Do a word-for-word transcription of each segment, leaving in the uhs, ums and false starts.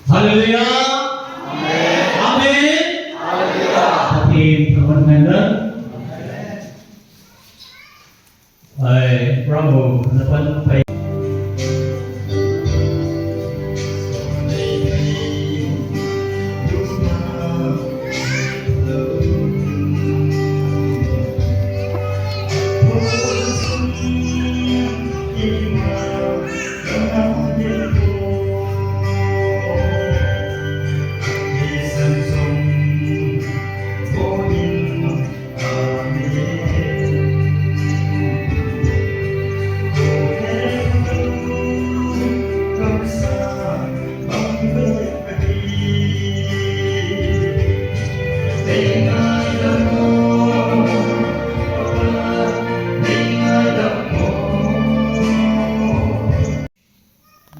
Hallelujah. Amen. Amen. Hallelujah. Pathen thangvah in. Ai, bravo, na pan pai.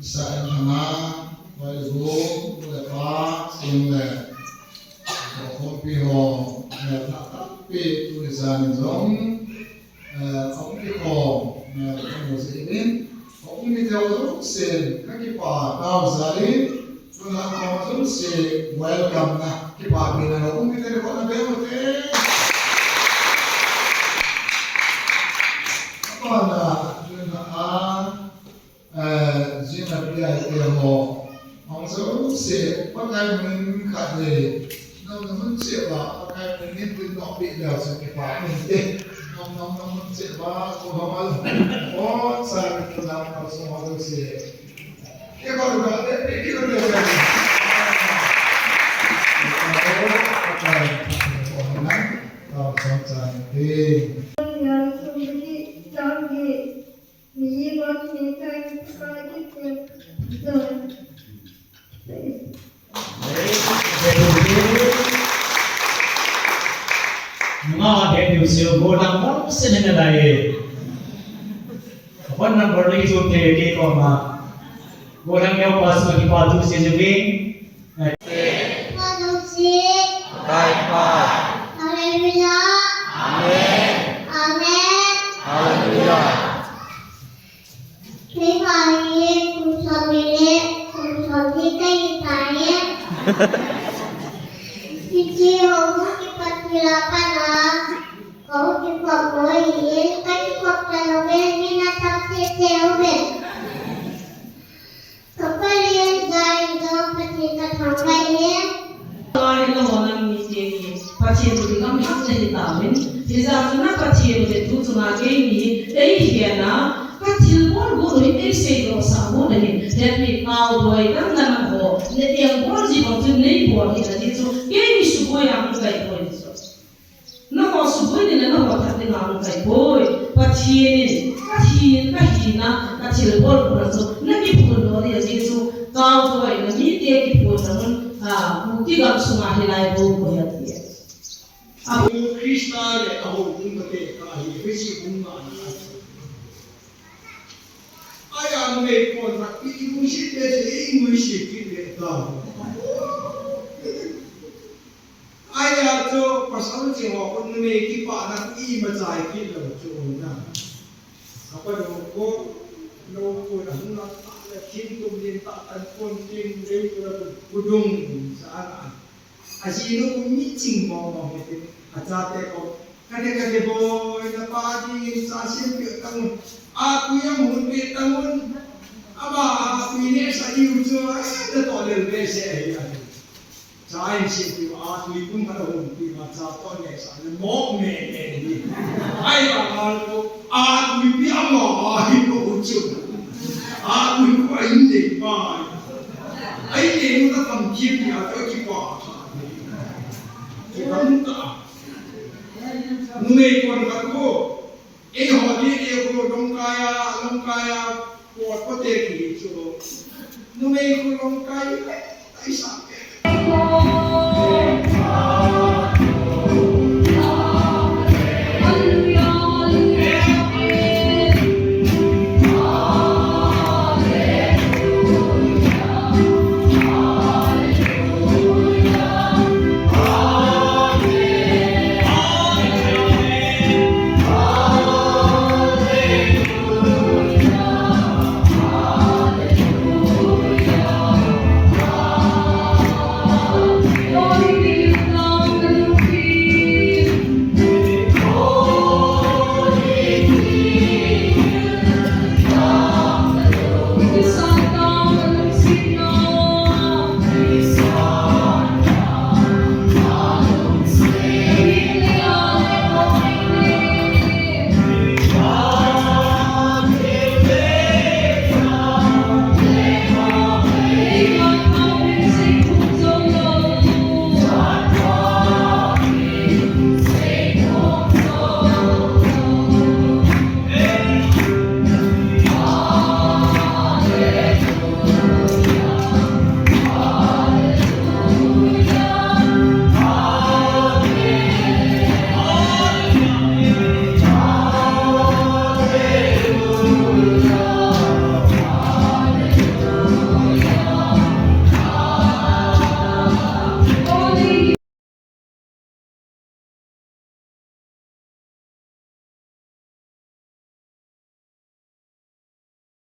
Sa en hanga, vai gu, le pa, sing le. Ko khompi ho, le pa tampi, tuni jan in jong, eh, hung kikhom, eh, kamu jeh in, hung mi teu jong sin, ka kipa, nau jali, tuna ko jong sin, welcome na, kipa pi na, hung mi teu ko na be mo te. Apa na, tuna a, Eh, jing a pi a te ho. Hung jouse, Pakai min khat le. Nam nam mun che ba, Pakai min ni pun nok pi leo se kipa min te. Nam nam nam mun che ba, ko hama lo. O, sa ni tu nam ka so ma jouse. Ke ba lu ba, te pi ki lu le. Pakai, ko nam, ka so sa ni. Yang sendiri canggih. Nga ha de diu sio, golang bang se ne na dai. Phone number ni tu te ke ko ma. Golang yo pa su ki pa tu se je ke. Father, Son, Holy Spirit. Hallelujah. Amen. Amen. Hallelujah. Kei pa hi kum som le, kum som ni kei pa hi. Hiche ho kipat kila pana, ko kikhop mo hi, kei kikhop ta lou ve, ni na tap se se lou ve. Ka Pathen jal in jong Pathen ka thangvah e. Tua hi nangho nangni teni Pathen toh kigamlhat nahi tauvin. Hijeh chun na Pathen toh tu chunga keini hi, ei hena, ka thilbol got u hi ei seidoh sah got ahin. Hetpi naodoi dang dang ho, na engbol ji bang chun nei bol hih na ti chu, keini suboi a hung kaiboi chu. Nangho suboi ding le nangho that ding a hung kahi poi. Pathen in, Pathen kahina, kathilbol pura chu, nakiphondoh ding ahi chu, kaotoina mite kiphonna mun, a, Kuki gam sunga hilai bou koi ati. A, Christa le ahou bung kate kahi, Christa bung ma na. Aya numei kon na, i, i bung si te se, i bung si ki le ta. Aya chu pasal ching ho khu numei kipana khu imacha kit lou chu na. Apa lou ko, lou ko na hung na ta le thim tum din ta tan kon tin dei ko na khu dung sa na. Ajinu khu mi ching mo mo he te. Achate ko. Kate kate boi na pa dingin sa sim pi ta mun. Apui amun pi ta mun. Ama apui nehsa diu chu. Ai, na to lel behseh ahi. Cha in sih pi a tui kum khat a hung pi ma cha to nehsa le mo me me ni. Ai ba ma ko a tui pi a ma a hi ko u chu. A tui ko ai ne pa. Ai ne mu ta kam kien ni a to ki pa. Ki kam ta. Numei kon khat ko. Eiho ding eiho Lawngtlai a, Lawngtlai a, pot pote kihi chu. Numei khu Lawngtlai, taisa